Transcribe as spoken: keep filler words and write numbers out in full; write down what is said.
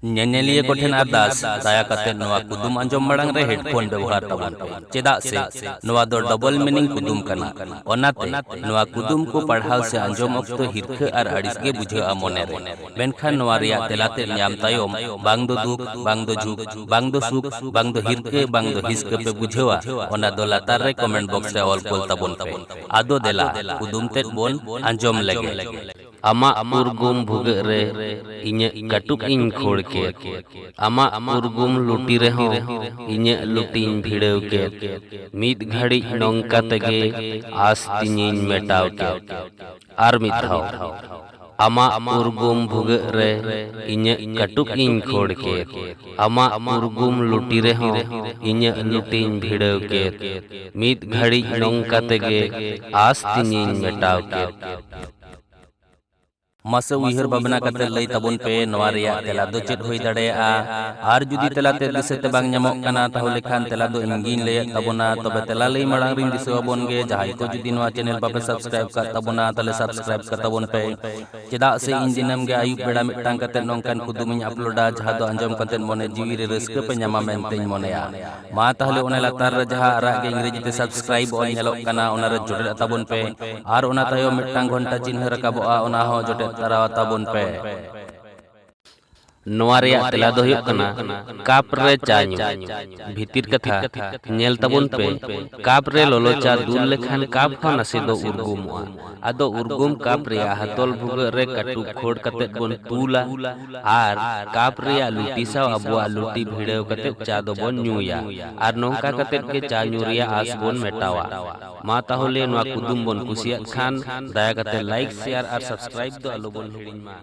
ᱧᱮᱧᱮᱞᱤᱭᱟᱹ ᱠᱚᱴᱷᱮᱱ ᱟᱨᱫᱟᱥ, ᱫᱟᱭᱟ ᱠᱟᱛᱮ ᱱᱚᱣᱟ ᱠᱩᱫᱩᱢ ᱟᱸᱡᱚᱢ ᱢᱟᱲᱟᱝ ᱨᱮ headphone ᱵᱮᱵᱚᱦᱟᱨ ᱛᱟᱵᱚᱱ ᱯᱮ, ᱪᱮᱫᱟᱜ ᱥᱮ ᱱᱚᱣᱟ ᱫᱚ double meaning ᱠᱩᱫᱩᱢ ᱠᱟᱱᱟ᱾ ᱚᱱᱟᱛᱮ ᱱᱚᱣᱟ ᱠᱩᱫᱩᱢ ᱠᱚ ᱯᱟᱲᱦᱟᱣ ᱥᱮ ᱟᱸᱡᱚᱢ ᱚᱠᱛᱚ ᱦᱤᱨᱠᱷᱟᱹ ᱟᱨ ᱟᱹᱲᱤᱥ ᱜᱮ ᱵᱩᱡᱷᱟᱹᱜᱼᱟ ᱢᱚᱱᱮ ᱨᱮ᱾ ᱢᱮᱱᱠᱷᱟᱱ ᱱᱚᱣᱟ ᱨᱮᱭᱟᱜ ᱛᱮᱞᱟ ᱛᱮᱫ ᱧᱟᱢ ᱛᱟᱭᱚᱢ ᱵᱟᱝ ᱫᱚ ᱫᱩᱠ, ᱵᱟᱝ ᱫᱚ ᱡᱷᱩᱠ, ᱵᱟᱝ ᱫᱚ ᱦᱤᱨᱠᱟᱹ, ᱵᱟᱝ ᱫᱚ ᱦᱤᱥᱠᱟᱹ ᱯᱮ ᱵᱩᱡᱷᱟᱹᱣᱟ, ᱚᱱᱟ ᱫᱚ ᱞᱟᱛᱟᱨ ᱨᱮ comment box ᱨᱮ ᱚᱞ ᱠᱩᱞ ᱛᱟᱵᱚᱱ ᱯᱮ᱾ ᱟᱫᱚ ᱫᱮᱞᱟ, ᱠᱩᱫᱩᱢ ᱛᱮᱫ ᱵᱚᱱ ᱟᱸᱡᱚᱢ ᱞᱮᱜᱮ᱾ ᱟᱢᱟᱜ ᱩᱨᱜᱩᱢ ᱵᱷᱩᱜᱟᱹᱜ ᱨᱮ ᱤᱧᱟᱹᱜ ᱠᱟᱹᱴᱩᱵ ᱤᱧ ᱠᱷᱳᱲ ᱠᱮᱫ᱾ ᱟᱢᱟᱜ ᱩᱨᱜᱩᱢ ᱞᱩᱴᱤ ᱨᱮᱦᱚᱸ ᱤᱧᱟᱹᱜ ᱞᱩᱴᱤᱧ ᱵᱷᱤᱲᱟᱹᱣ ᱠᱮᱫ᱾ ᱢᱤᱫ ᱜᱷᱟᱹᱲᱤᱡ ᱱᱚᱝᱠᱟ ᱛᱮᱜᱮ ᱟᱸᱥ ᱛᱤᱧᱤᱧ ᱢᱮᱴᱟᱣ ᱠᱮᱫ᱾ ᱟᱨ ᱢᱤᱫ ᱫᱷᱟᱣ᱾ ᱟᱢᱟᱜ ᱩᱨᱜᱩᱢ ᱵᱷᱩᱜᱟᱹᱜ ᱨᱮ ᱤᱧᱟᱹᱜ ᱠᱟᱹᱴᱩᱵ ᱤᱧ ᱠᱷᱳᱲ ᱠᱮᱫ᱾ ᱟᱢᱟᱜ ᱩᱨᱜᱩᱢ ᱞᱩᱴᱤ ᱨᱮᱦᱚᱸ ᱤᱧᱟᱹᱜ ᱞᱩᱴᱤᱧ ᱵᱷᱤᱲᱟᱹᱣ ᱠᱮᱫ᱾ ᱢᱤᱫ ᱜᱷᱟᱹᱲᱤᱡ ᱱᱚᱝᱠᱟ ᱛᱮᱜᱮ ᱟᱸᱥ ᱛᱤᱧᱤᱧ ᱢᱮᱴᱟᱣ ᱠᱮᱫ᱾ ᱢᱟᱥᱮ ᱩᱭᱦᱟᱹᱨ ᱵᱷᱟᱵᱽᱱᱟ ᱠᱟᱛᱮ ᱞᱟᱹᱭ ᱛᱟᱵᱚᱱ ᱯᱮ, ᱱᱚᱣᱟ ᱨᱮᱭᱟᱜ ᱛᱮᱞᱟ ᱫᱚ ᱪᱮᱫ ᱦᱩᱭ ᱫᱟᱲᱮᱭᱟᱜᱼᱟ? ᱟᱨ ᱡᱩᱫᱤ ᱛᱮᱞᱟ ᱛᱮᱫ ᱫᱤᱥᱟᱹ ᱛᱮ ᱵᱟᱝ ᱧᱟᱢᱚᱜ ᱠᱟᱱᱟ, ᱛᱟᱦᱚᱞᱮ ᱠᱷᱟᱱ ᱛᱮᱞᱟ ᱫᱚ ᱤᱧ ᱜᱤᱧ ᱞᱟᱹᱭᱮᱫ ᱛᱟᱵᱚᱱᱟ᱾ ᱛᱚᱵᱮ ᱛᱮᱞᱟ ᱞᱟᱹᱭ ᱢᱟᱲᱟᱝ ᱨᱤᱧ ᱫᱤᱥᱟᱹ ᱟᱵᱚᱱ ᱜᱮ, ᱡᱟᱦᱟᱸᱭ ᱠᱚ ᱡᱩᱫᱤ ᱱᱚᱣᱟ channel ᱵᱟᱯᱮ subscribe ᱠᱟᱫ ᱛᱟᱵᱚᱱᱟ, ᱛᱟᱦᱚᱞᱮ subscribe ᱠᱟᱛᱟᱵᱚᱱ ᱯᱮ᱾ ᱪᱮᱫᱟᱜ ᱥᱮ ᱤᱧ ᱫᱤᱱᱟᱹᱢ ᱜᱮ ᱟᱹᱭᱩᱵ ᱵᱮᱲᱟ ᱢᱤᱫᱴᱟᱝ ᱠᱟᱛᱮ ᱱᱚᱝᱠᱟᱱ ᱠᱩᱫᱩᱢᱤᱧ uploadᱟ, ᱡᱟᱦᱟᱸ ᱫᱚ ᱟᱸᱡᱚᱢ ᱠᱟᱛᱮ ᱢᱚᱱᱮ ᱡᱤᱣᱤ ᱨᱮ ᱨᱟᱹᱥᱠᱟᱹ ᱯᱮ ᱧᱟᱢᱟ ᱢᱮᱱᱛᱮᱧ ᱢᱚᱱᱮᱭᱟ᱾ ᱢᱟ ᱛᱟᱦᱚᱞᱮ ᱚᱱᱮ ᱞᱟᱛᱟᱨ ᱨᱮ ᱡᱟᱦᱟᱸ ᱟᱨᱟᱜ ᱜᱮ ᱤᱝᱨᱮᱡᱤ ᱛᱮ subscribe ᱚᱞ ᱧᱮᱞᱚᱜ ᱠᱟᱱᱟ, ᱚᱱᱟ ᱨᱮ ᱡᱚᱴᱮᱫ ᱟᱛᱟᱵᱚᱱ ᱯᱮ ᱟᱨ ᱚᱱᱟ ᱛᱟᱭᱚᱢ ᱢᱤᱫᱴᱟᱝ ᱜᱷᱚᱱᱴᱟ ᱪᱤᱱᱦᱟᱹ ᱨᱟᱠᱟᱵᱚᱜᱼᱟ, ᱚᱱᱟ ᱦᱚᱸ ᱡᱚᱴᱮᱫ ᱛᱟᱨᱟ ᱟᱛᱟᱵᱚᱱ ᱯᱮ᱾ ᱱᱚᱣᱟ ᱨᱮᱭᱟᱜ ᱛᱮᱞᱟ ᱫᱚ ᱦᱩᱭᱩᱜ ᱠᱟᱱᱟ ᱠᱟᱯ ᱨᱮ ᱪᱟ ᱧᱩ᱾ ᱵᱷᱤᱛᱤᱨ ᱠᱟᱛᱷᱟ, ᱧᱮᱞ ᱛᱟᱵᱚᱱ ᱯᱮ, ᱠᱟᱯ ᱨᱮ ᱞᱚᱞᱚ ᱪᱟ ᱫᱩᱞ ᱞᱮᱠᱷᱟᱱ ᱠᱟᱯ ᱦᱚᱸ ᱱᱟᱥᱮ ᱫᱚ ᱩᱨᱜᱩᱢᱚᱜᱼᱟ᱾ ᱟᱫᱚ ᱩᱨᱜᱩᱢ ᱠᱟᱯ ᱨᱮᱭᱟᱜ ᱦᱟᱛᱚᱞ ᱵᱷᱩᱜᱟᱹᱜ ᱨᱮ ᱠᱟᱹᱴᱩᱵ ᱠᱷᱳᱲ ᱠᱟᱛᱮ ᱵᱚᱱ ᱛᱩᱞᱟ ᱟᱨ ᱠᱟᱯ ᱨᱮᱭᱟᱜ ᱞᱩᱴᱤ ᱥᱟᱶ ᱟᱵᱚᱣᱟᱜ ᱞᱩᱴᱤ ᱵᱷᱤᱲᱟᱹᱣ ᱠᱟᱛᱮ ᱪᱟ ᱫᱚᱵᱚᱱ ᱧᱩᱭᱟ᱾ ᱟᱨ ᱱᱚᱝᱠᱟ ᱠᱟᱛᱮ ᱜᱮ ᱪᱟ ᱧᱩ ᱨᱮᱭᱟᱜ ᱟᱸᱥ ᱵᱚᱱ ᱢᱮᱴᱟᱣᱟ᱾ ᱢᱟ ᱛᱟᱦᱚᱞᱮ ᱱᱚᱣᱟ ᱠᱩᱫᱩᱢ ᱵᱚᱱ ᱠᱩᱥᱤᱭᱟᱜ ᱠᱷᱟᱱ ᱫᱟᱭᱟ ᱠᱟᱛᱮ like, share ᱟᱨ subscribe ᱫᱚ ᱟᱞᱚ ᱵᱚᱱ ᱦᱤᱲᱤᱧ ᱢᱟ᱾